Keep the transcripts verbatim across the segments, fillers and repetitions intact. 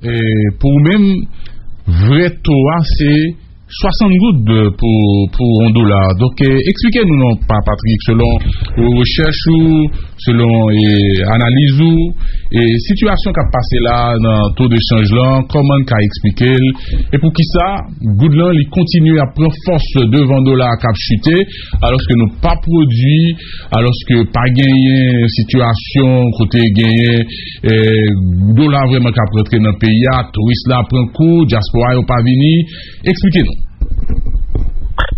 E pou ou menm, vrè to a se swasant goud pou, pou yon dola. Donk, e, eksplike nou non, pa Patrick, selon ou, rechèch ou, selon, e, analiz ou, e sitiyasyon k ap pase la nan to de chanj lan, kòman n ka eksplike l, e poukisa goud lan li kontinye ap pran fòs devan dola a k ap chite, alòske nou pa pwodui, alòske pa genyen sitiyasyon kote genyen, e, dola vrèman k ap rantre nan peyi a, touris la pran kou, dyaspora yo pa vini. Eksplike nou.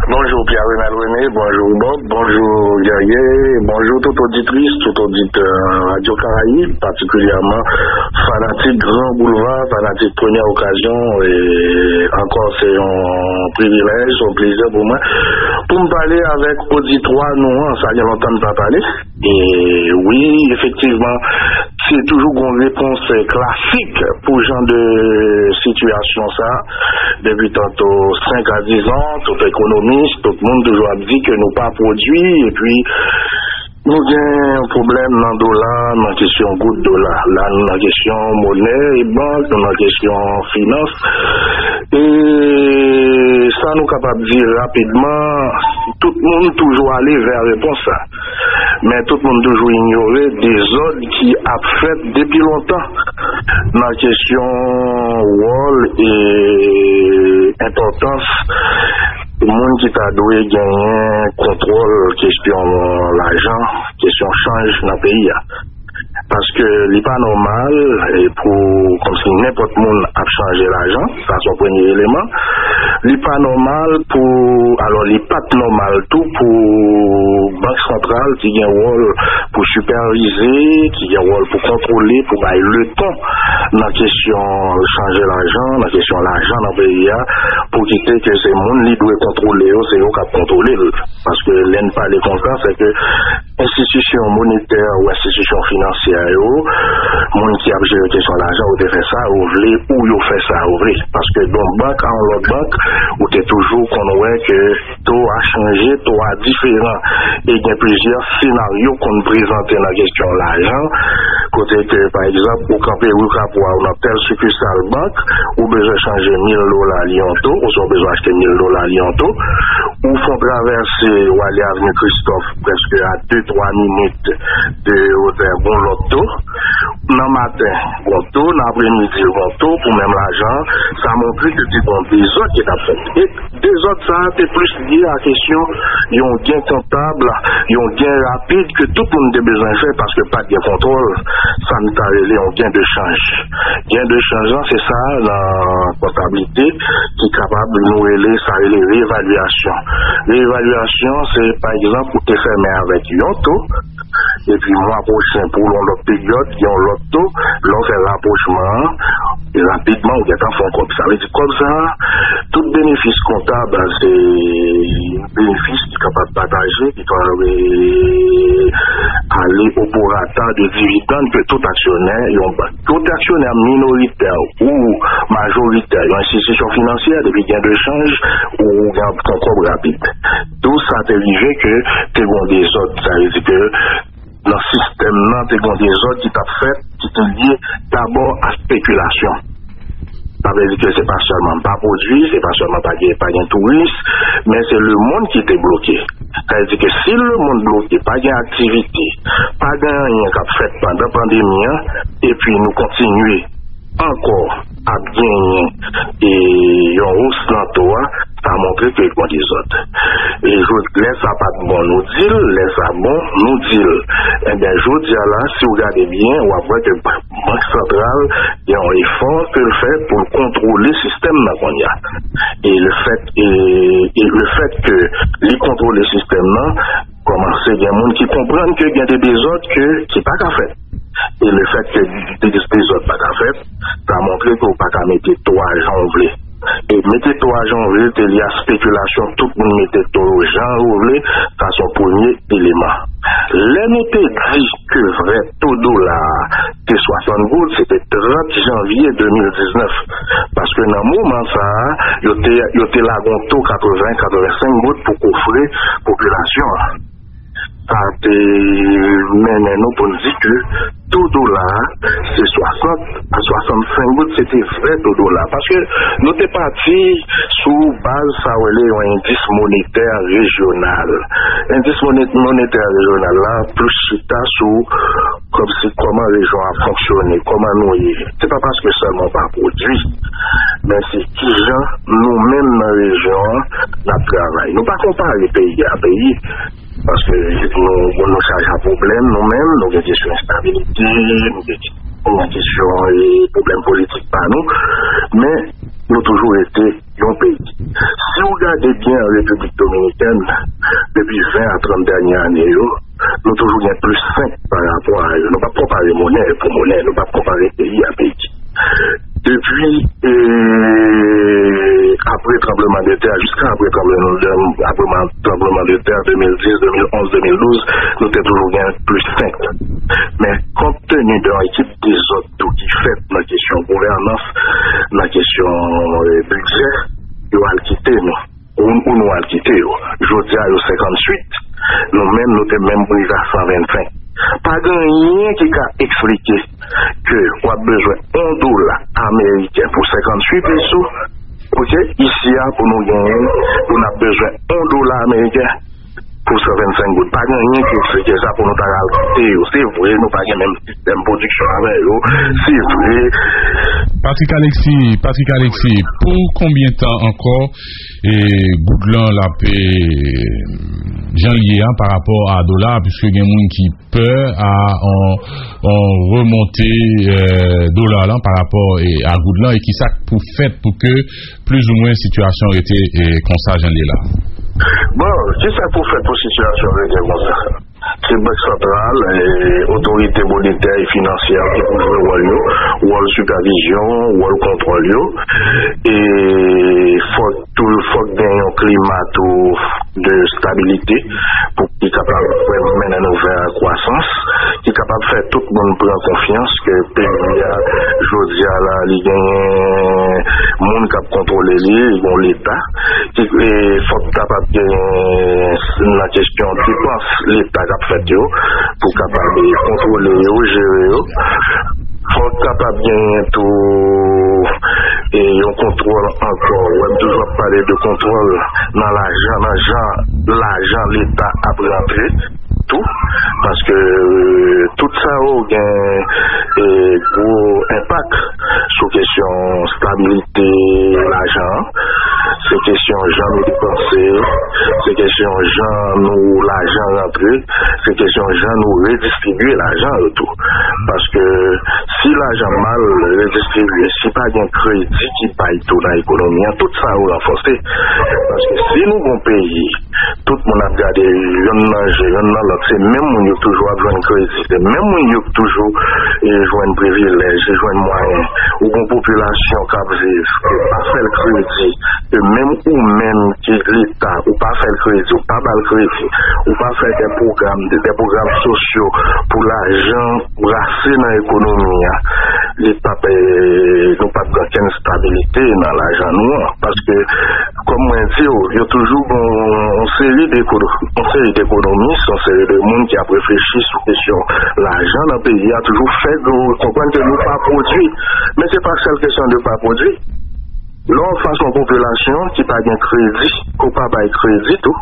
Bonjou Pierre Renald René, bonjou Bob, bonjou Guerrier, bonjou tout oditris, tout oditè Radio Caraïbe, patikilyèman fanatik Gran Boulva, fanatik Premyè Okazyon. E ankò, se yon privilèj, se yon plezi pou mwen pou m pale avèk oditwa nou an. Sa gen lontan n pa pale. E wi, efektivman, se toujou gon repons, eh, klasik pou jan de sitiyasyon sa. Depi tanto senk a diz an, tout ekonomis, tout moun toujou ap di ke nou pa pwodui, epi nou gen yon pwoblèm nan dola, nan kesyon goud dola. La, nou nan kesyon monè e bank, nou nan kesyon finans. E sa nou kapab di rapidman, tout moun toujou ale vè repons sa. Men tout moun toujou inyore dezòd ki ap fèt depi lontan nan kesyon wòl e enpòtans moun ki ta dwe genyen kontwòl kesyon lajan, kesyon chanj nan peyi a. Paske li pa nòmal, e, pou, kòmsi nenpòt moun ap chanje lajan, sa se yon premye eleman. Li pa nòmal pou, alò, li pa t nòmal tou pou Bank Santral ki gen wòl pou sipèvize, ki gen wòl pou kontwole, pou bay leton nan kesyon chanje lajan, nan kesyon lajan nan peyi a, pou kite ke se moun li dwe kontwole yo, se yo k ap kontwole l. Paske lè n pale konsa, se ke enstitisyon monetè ou enstitisyon finansyè yo, moun ki ap jere kesyon lajan, yo te fè sa yo vle ou yo fè sa yo vle. Paske yon bank a yon lòt bank, ou te toujou konn wè ke to a chanje, to a diferan. E gen plizyè senaryo konn prezante nan kesyon lajan, kote ke, pa egzanp, ou kanpe ri Kapwa ou nan tèl sikisal bank, ou bezwen chanje mil dola li yon to, oswa ou bezwen achte mil dola li yon to, ou fè yon travèse, ou ale Avni Kristòf, prèske a de twa minit de otè, gon lòt to. Nan maten, gon to, nan apremidi, gon to, pou menm lajan, sa montre ke te gon dezòd ki t ap fèt. E dezòd sa a te plis lye a kesyon yon gen kontab, yon gen rapid ke tout moun te bezwen fè paske pa t gen kontwòl, sa n ta rele yon gen de chanj. Gen de chanj lan, se sa nan kontablite ki kapab nou rele, sa rele reevalyasyon. Reevalyasyon, se, pa egzanp, ou te fèmen avèk yon to, epi mwa pwochen, pou yon lòt peryòd, gen yon lòt to, lè w fè rapwochman an, rapidman, ou gentan fè yon kòb. Sa vle di, kòb sa a, tout benefis kontab, se benefis ki kapab pataje, ki kapab, eh, ale o prorata de dividann ke tout aksyonè yon bank. Tout aksyonè minoritè ou majoritè yon enstitisyon finansyè, depi gen de chanj, ou gen yon kòb rapid. Tou sa te rive ke te gen dezòd. Sa vle di ke nan sistèm nan, te gen dezòd ki t ap fèt, ki te lye dabò a spekilasyon. Sa vle di ke se pa sèlman pa pwodui, se pa sèlman pa gen, pa gen touris, men se lemonn ki te bloke. Sa vle di ke si lemonn bloke, pa gen aktivite, pa gen anyen k ap fèt pandan pandemi an, epi nou kontinye ankò ap genyen, e, yon wòs nan to a, sa montre ke gon dezòd. E jodi, lè sa pa t bon, nou di l, lè sa bon, nou di l. Ebyen, jodi a la, si w gade byen, w ap wè ke Bank Santral gen yon efò ke l fè pou l kontwole sistèm nan kounye a. E le fèt, e, e le fèt ke li kontwole sistèm nan, kòmanse gen moun ki konprann ke gen de dezòd ke, ki pa ka fèt. E le fèt ke de, dezòd pa ka fèt, sa montre ke w pa ka mete to a jan w vle. E mete to a jan w vle, te lye a spekilasyon, tout moun mete to yo jan yo vle, sa se yon premye eleman. Lè nou te di ke vrè to dola a te swasant goud, se te trant janvye de mil diznèf. Paske nan moman sa a, yo te, yo te lage yon to katreven, katrevensenk goud pou kofre popilasyon an. Sa te mennen nou pou n di ke to dola a se swasant. swasant a swasannsenk goud, se te vrè to dola. Paske nou te pati sou baz sa w rele yon endis monetè rejyonal. Endis mone-, monetè rejyonal la plis chita sou kòmsi kòman rejyon an ap fonksyone, kòman nou ye. Se pa paske sèlman w pa pwodui, men se kijan nou menm nan rejyon an n ap travay. Nou pa konpare peyi a peyi, paske nou, nou chaje a pwoblèm nou menm, nou gen kesyon enstabilite, nou gen, nou gen kesyon, e, pwoblèm politik pa nou, men nou toujou rete yon peyi. Si w gade byen an Repiblik Dominikèn, depi ven a trant dènye ane yo, nou toujou gen plis senk pa rapò a yo. Nou p ap konpare monè pou monè, nou p ap konpare peyi a peyi. Depi, e, apre tranblemanntè, jiska apre tranblemanntè, apre tranblemanntè de mil dis, de mil onz, de mil douz, nou te toujou gen plis senk. Men, kont teni de yon ekip dezòd tou ki fèt nan kesyon gouvènans, nan kesyon, e, bidjè, yo al kite nou. Ou, ou nou al kite yo. Jodi a, yo senkantuit. Nou menm, nou te menm rive a san vennsenk. Pa gen anyen ki ka eksplike ke w ap bezwen yon dola ameriken pou senkantuit peso, oke, isi a, pou nou genyen, pou n ap bezwen yon dola ameriken pou san vennsenk goud. Pa gen anyen ki eksplike sa pou nou ta al kite yo. Se vre, nou pa gen menm sistèm pwodiksyon avè yo. Se vre. Patrick Alexis, Patrick Alexis, pou konbyen tan ankò, e, goud lan l ap, e, jan l ye a pa rapò a dola, piske gen moun ki pè a on, on remonte, e, dola lan pa rapò, e, a goud lan, e ki sa k pou fèt pou ke plizoumwen sitiyasyon rete, e, konsa jan l ye la? Bon, ki sa k pou fèt pou sitiyasyon rete konsa? Se Bank Santral, e, otorite monetè e finansyè ki pou jwe wòl yo, wòl sipèvizyon, wòl kontwòl yo. E fòk tou, fòk gen yon klima tou de stabilite pou ki kapab mennen nou vè kwasans, ki kapab fè tout moun pran konfyans ke peyi a, jodi a la, li genyen moun k ap kontwole li, li gon Leta. Ki, e, fòk kapab gen nan kesyon depans Leta k ap fèt yo, pou kapab, e, kontwole yo, jere yo. Fòk kapab genyen tou, e, yon kontwòl ankò. Wè, m toujou ap pale de kontwòl nan lajan, nan jan lajan Leta ap rantre tou, paske, e, tout sa yo gen, e, gwo enpak sou kesyon stabilite lajan an. Se kesyon jan nou depanse, se kesyon jan nou lajan rantre, se kesyon jan nou redistribye lajan yo tou. Paske si lajan mal redistribye, si pa gen kredi ki bay tou nan ekonomi an, tout sa yo ranfòse. Paske si nou gon peyi, tout moun ap gade yonn nan je yonn nan lòt, se menm moun yo k toujou ap jwenn kredi, se menm moun yo k toujou, e, jwenn privilèj, e, jwenn mwayen. Ou gon popilasyon k ap viv, e, pa fè l kredi, e, menm ou menm ki Leta, ou pa fè l kredi, ou pa ba l kredi, ou pa fè de pwogram, de, de pwogram sosyo pou lajan brase nan ekonomi an, li p ap, e, nou p ap gen okenn stabilite nan lajan nou an. Paske, kòm mwen di w, yo toujou gon yon seri de, yon seri de ekonomis, yon seri de moun ki ap reflechi sou kesyon lajan nan peyi a, toujou fè nou konprann ke nou pa pwodui. Men se pa sèl kesyon de pa pwodui. Lè w ap fas yon popilasyon ki pa gen kredi, ke w pa bay kredi tou,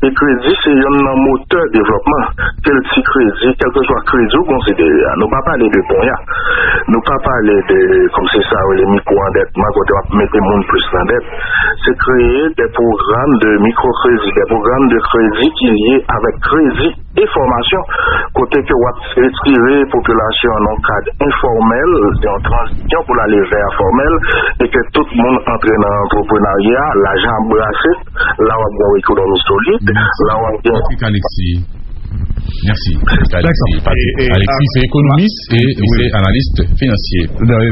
e kredi se yonn nan motè devlòpman. Kèlti kredi, kèlkeswa kredi w konsidere a. Nou pa pale de ponya. Nou pa pale de, kòm se sa yo rele mikwo andètman, kote w ap mete moun plis nan dèt. Se kreye de pwogram de mikwokredi, de pwogram de kredi ki lye avèk kredi e fòmasyon, kote ke w ap retire popilasyon an nan yon kad enfòmèl, se yon tranzisyon pou l ale vè fòmèl, e ke tout moun antre nan antreprenarya, lajan ap brase, la w ap gen yon ekonomi solid, la w ap gen Patrick Alexis. Mèsi. Patrick Alexis. Dakò. Patrick E, e, Alexis, se ekonomis e li se analis finansye.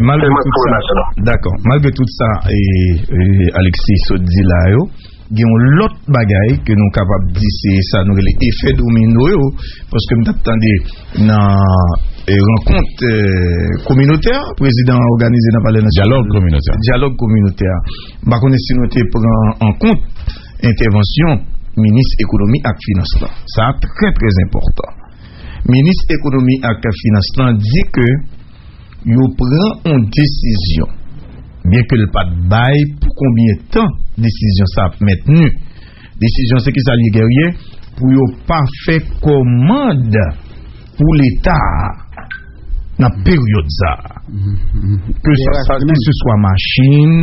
Malgre tout sa, dakò. Malgre tout sa, e, e, Alexis sot di la yo, gen yon lòt bagay ke nou kapab di se sa nou rele efè domino yo, paske m t ap tande nan, e, rankont, e, kominotè, prezidan an òganize nan Palè Nasyonal. Dyalòg kominotè. Dyalòg kominotè. M pa konnen si nou te pran an kont entèvansyon minis ekonomi ak finans lan. Sa a trè, trè enpòtan. Minis ekonomi ak finans lan di ke yo pran yon desizyon. Byenke l pa t bay pou konbyen tan desizyon sa ap mentni. Desizyon se ki sa l ye, Guerrier? Pou yo pa fè kòmand pou Leta a nan peryòd sa a. Ke sa, sa, ke se swa machin,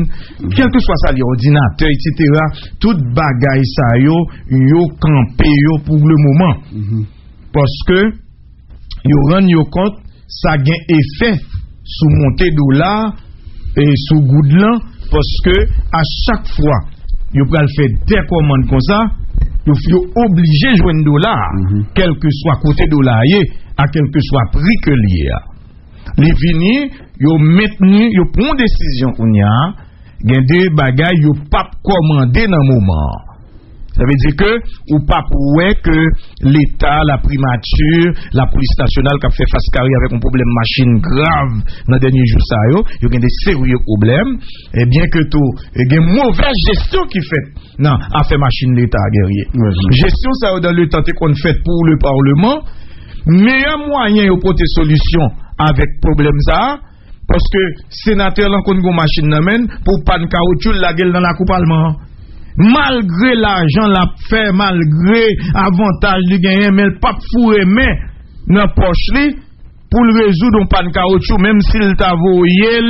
kèlkeswa sa l ye, òdinatè, etsetera, tout bagay sa yo, yo kanpe yo pou le moman. Paske yo rann yo kont sa gen efè sou monte dola e sou goud lan, paske a chak fwa yo pral fè de kòmand konsa, yo, yo oblije jwenn dola a, kèlkeswa kote dola a ye, a kèlkeswa pri ke l ye a. Li vini, yo mentni, yo pran desizyon kounye a, gen de bagay yo p ap kòmande nan moman an. Sa vle di ke ou p ap wè ke Leta, la primati, lapolis nasyonal k ap fè fas kare avèk yon pwoblèm machin grav nan dènye jou sa yo, yo gen de serye pwoblèm, ebyen ke tou, e gen movèz jesyon ki fèt nan afè machin Leta a, Guerrier. Jesyon sa yo dan letan te konn fèt pou le Parlement, meyè mwayen yo pote solisyon avèk pwoblèm sa a, paske senatè lan konn gon machin nan men l, pou pann kawotchou, l lage l nan lakou Palman an. Malgre lajan l ap fè, malgre avantaj li genyen, men l p ap foure men nan pòch li pou l rezoud yon pann kawotchou, menm si l ta voye l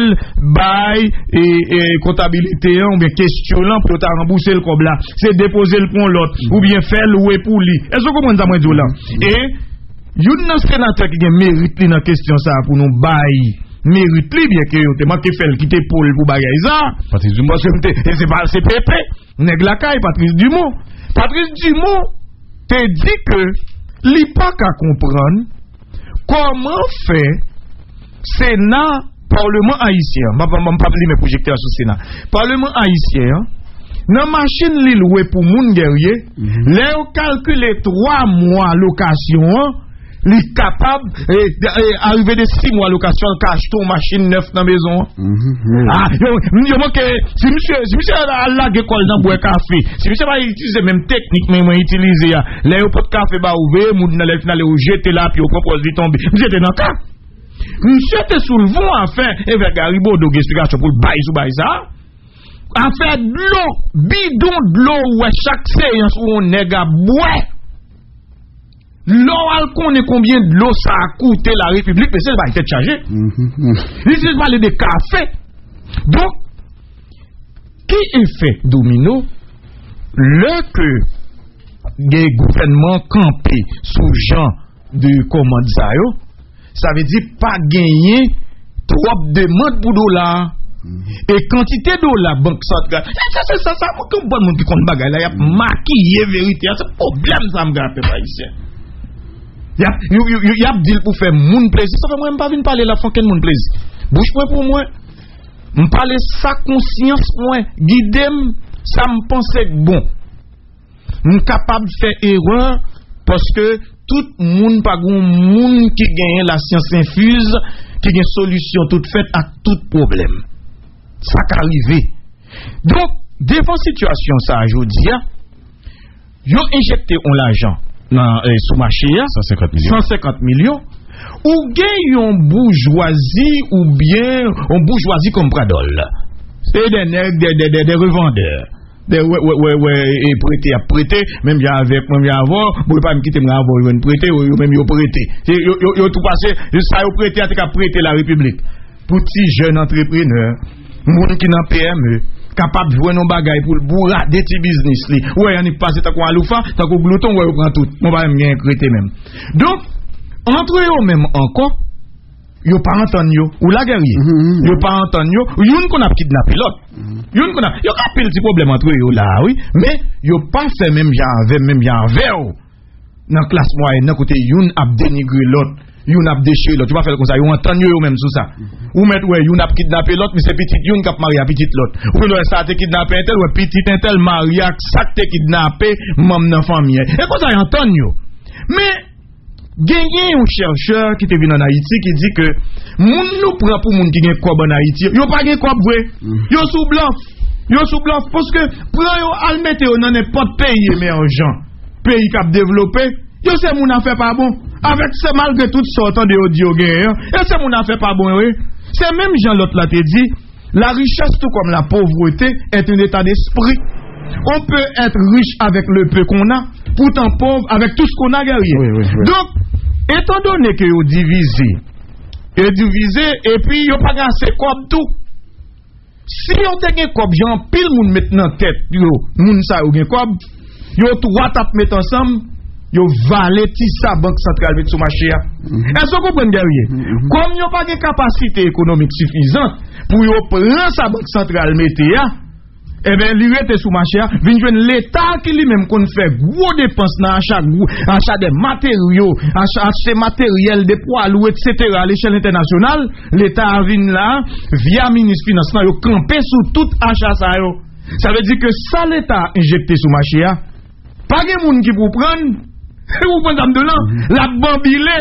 bay e, e, kontabilite an oubyen kesyon lan pou yo ta ranbouse l kòb la. Se depoze l pou yon lòt, oubyen fè lwe pou li. Èske w konprann sa mwen di w la? E youn nan senatè ki gen merit li nan kesyon sa a pou nou bay merit li, byenke yo te manke fè l kite po l pou bagay sa. Patrice Dumont. Paske m te, e se pa, se P P, nèg lakay, Patrice Dumont. Patrice Dumont te di ke li pa ka konprann kòman fè Sena, Palman ayisyen an, m p ap, m p ap limen pwojektè a sou Sena. Palman ayisyen an, nan machin li lwe pou moun, Guerrier, lè yo kalkile twa mwa lokasyon an, li kapab, e, e, arive de sis mwa lokasyon, l ka achte yon machin nèf nan mezon an. Ah, yo, yo manke, si misye, si misye al, al lage kò l nan bwè kafe, si misye pa itilize menm teknik men mwen itilize a, lè yo pot kafe ba ou, veye moun nan, lè l fin ale, ou jete l a pye, ou pran pòz li tonbe. Misye te nan ka. Misye te sou l von afè, e fè Gary Bodeau gen esplikasyon pou l bay sou bay sa. Afè dlo, bidon dlo, ou wè chak seyans ou yon nèg ap bwè. Lè w al konnen konbyen dlo sa a koute la repiblik, mesye, l bay tèt chaje. Li te pale de kafe. Donk, ki efè domino lè ke gen gouvènman kanpe sou jan de kòmand sa yo? Sa vle di pa genyen twòp demann pou dola a. E kantite dola Bank Santral, sa, sa, sa, sa, mwen konn bann moun ki konn bagay la, y ap makiye verite a. Se pwoblèm sa m gen ak pèp ayisyen. Y ap, yo, yo, yo, y ap di l pou fè moun plezi. Sa fè mwen, m pa vin pale la fè okenn moun plezi. Bouch mwen pou mwen. M pale sa konsyans mwen gide m, sa m panse k bon. M kapab fè erè, paske tout moun pa gon moun ki genyen lasyans enfiz, ki gen solisyon tout fèt ak tout pwoblèm. Sa ka rive. Donk, devan sitiyasyon sa a jodi a, yo enjekte yon lajan nan, eh, sou mache a, san senkant milyon. San senkant milyon. Ou gen yon boujwazi oubyen yon boujwazi konpradòl. Se de nèg, de, de, de, de revandè. De wè, wè, wè, wè, e prete y ap prete, menm jan avèk mwen, menm jan avè w, bon, yo pa menm kite mwen avè w, yo jwenn prete, yo, yo menm yo prete. Se, yo, yo, yo tou pase, sa yo prete a te ka prete la repiblik. Pou ti jèn antreprenè, moun ki nan P M E, kapab jwenn yon bagay pou l bourade ti biznis li. Ou wè, annik pase tankou aloufa, tankou glouton, ou wè yo pran tout. Mwen pa menm gen k rete menm. Donk, antre yo menm ankò, yo pa antann yo. Ou la, Guerrier? Yo pa antann yo. Youn konn ap kidnape lòt. Youn konn ap, yo gen anpil ti pwoblèm antre yo la, wi. Men, yo pa fè menm jan avè m, menm jan avè w. Nan klas mwayèn nan, kote youn ap denigre lòt, youn ap dechire lòt. Yo pa fè l konsa, yo antann yo, yo menm sou sa. Ou mèt wè youn ap kidnape lòt, men se pitit youn k ap marye a pitit lòt. Ou mèt wè sa te kidnape entèl, wè pitit entèl marye ak sa k te kidnape manm nan fanmi an. E konsa yo antann yo. Men, genyen yon chèchè ki te vin ann Ayiti ki di ke moun nou pran pou moun ki gen kòb ann Ayiti, yo pa gen kòb vre. Yo sou blòf. Yo sou blòf. Paske pran yo al mete yo nan nenpòt peyi emèjan, peyi k ap devlope, yo se moun afè pa bon. Avèk se malgre tout sa w tande yo di yo genyen an, yo se moun afè pa bon yo ye. Se menm jan lòt la te di, la richesse tout comme la pauvreté est un état d'esprit. On peut être riche avec le peu qu'on a, pourtant pauvre avec tout ce qu'on a, Guerrier. Wi, wi, wi. Donk, etandone ke yo divize, yo divize, epi yo pa gen ase kòb tou. Si yo te gen kòb, jan anpil moun met nan tèt yo, moun sa yo gen kòb, yo twa t ap met ansanm, yo vale ti sa Bank Santral met sou mache a. Mhm. Èske w konprann, Guerrier? Mhm. Kòm yo pa gen kapasite ekonomik sifizan pou yo pran sa Bank Santral mete a, enben, li rete sou mache a, vin jwenn Leta ki li menm konn fè gwo depans nan acha gwo, acha de materyo, acha, achte materyèl, de pwa lou, etsetera, a lechèl entènasyonal, Leta a vin la, via minis finans lan, yo kanpe sou tout acha sa yo. Sa vle di ke sa Leta a enjekte sou mache a, pa gen moun ki pou pran, ou konprann sa m di w lan? Mhm. L ap banbile,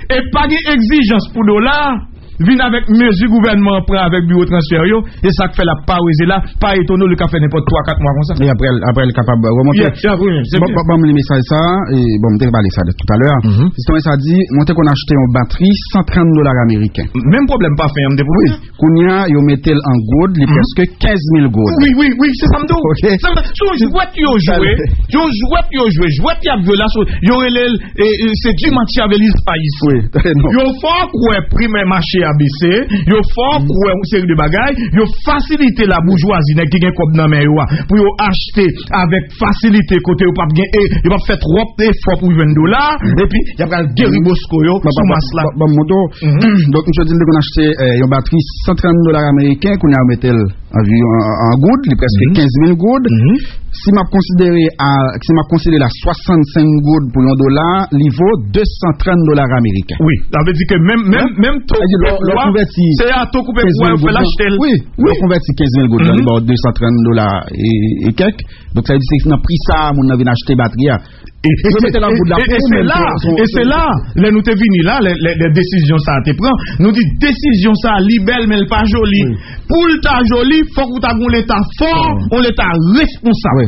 e pa gen egzijans pou dola a vin avèk mezi gouvènman an pran avèk biwo transfè yo, e sa k fè l ap paweze la, pa etone w, li ka fè nenpòt twa, kat mwa konsa. E apre, apre, l kapab remonte. Yeah, yeah, wi, se Bon, byen. Bon, ban m li mesaj sa, e bon, m te pale sa de toutalè. Mhm. Jistèman, sa di, mwen te konn achte yon batri san trant dola ameriken. Menm pwoblèm pa fè an, m te pou Wi. Kounye a, yo mete l an goud, li Mhm. prèske kenz mil goud. Wi, wi, wi, se sa m di w. Ok. Se, se yon jwèt yo jwe, yon jwèt yo jwe, jwèt y ap jwe la, so, yo rele l, e, e, se du Machiavellisme. Wi, non. Yo fè w kwè primè mache a bese, yo fè w Mhm. kwè yon seri de bagay, yo fasilite laboujwazi, nèg ki gen kòb nan men yo a, pou yo achte avèk fasilite kote yo p ap gen, e, yo p ap fè twòp efò pou jwenn dola, epi y ap al geri bosko yo Bon, sou bon, mas la. Bon, bon, bon, bon, Mhm. Donk, misye di l te konn achte, eh, yon batri san trant dola ameriken, kounye a yo mete l anviwon an, an goud, li prèske Mhm. kenz mil goud. Mhm. Si m ap konsidere a, si m ap konsidere la swasannsenk goud pou yon dola, li vo de san trant dola ameriken. Wi, sa vle di ke menm, menm, Hein? menm to Sa vle di, lè, lè w konvèti se a to koupe kenz mil bwa yo fè goud l lan. Achte l. Wi, lè w Wi. konvèti kenz mil goud lan, li Mhm. ba w de san trant dola e, e kèk. Donk, sa vle di se nan pri sa a moun nan vin achte batri a. E, Yo mete l an goud la e, pou e ou se menm la, tou, e se la, lè nou te vini la, lè, lè, lè desizyon sa a te pran, nou di desizyon sa a li bèl, men l pa joli. Wi. Pou l ta joli, fòk ou ta gon Leta fò, Fò. yon Leta responsab. Wi.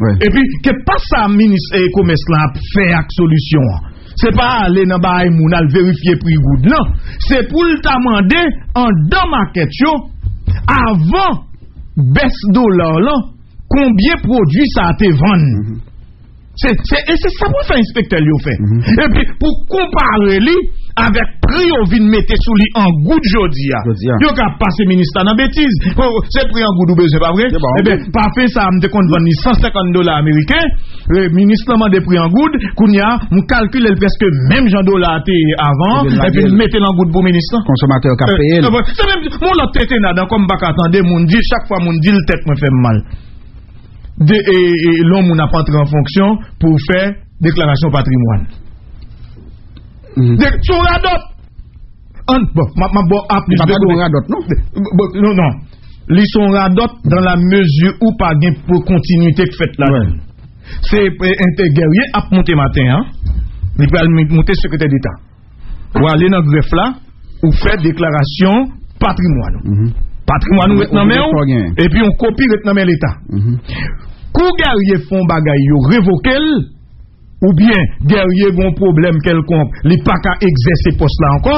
Wi. Epi, ke pa sa minis, e, komès lan ap fè ak solisyon an. Se pa ale nan bagay moun al verifye pri goud, non. Se pou l ta mande andan makèt yo, avan bès dola lan, konbyen pwodui sa a te vann. Mhm. Se, se, e se sa pou fè enspektè l yo fè. Mhm. Epi pou konpare li avèk pri yo vin mete sou li an goud jodi a. Jodi a. Yo ka pase minis la nan betiz. Oh, se pri an goud ou bezwen, pa vre? Se pa an Ebyen, goud. Pa fen sa a, m te konn vann li san senkant dola ameriken. E, minis lan mande pri an goud. Kounye a, m kalkile l prèske menm jan dola a te ye avan. Ebyen, epi lage l. M mete l an goud pou minis lan. Konsomatè yo ka E, peye l. E, se menm, mon lòt tete nadan, kòm m pa ka tande moun di, chak fwa moun di l, tèt mwen fè m mal. De, e, e, lè yon moun ap antre an fonksyon pou fè deklarasyon patrimwàn. Mhm. De, se yon radòt. An, bon, m ap, m ap ba w aplis Li pa de ta dwe yon radòt, non? Bon, non, non. Li se yon radòt dans la mesure où pa gen pou kontinite k fèt la. Wi. Se, e, entè Guerrier ap monte maten an. Li pral mi-, monte sekretè deta. Ou ale nan grèf la, ou fè deklarasyon patrimwàn ou. Mhm. Patrimwàn ou ret nan men ou, epi yon kopi ret nan men Leta. Mhm. Kou Guerrier fè yon bagay, yo revoke l, oubyen Guerrier gen yon pwoblèm kèlkonk, li pa ka egzèse pòs la ankò,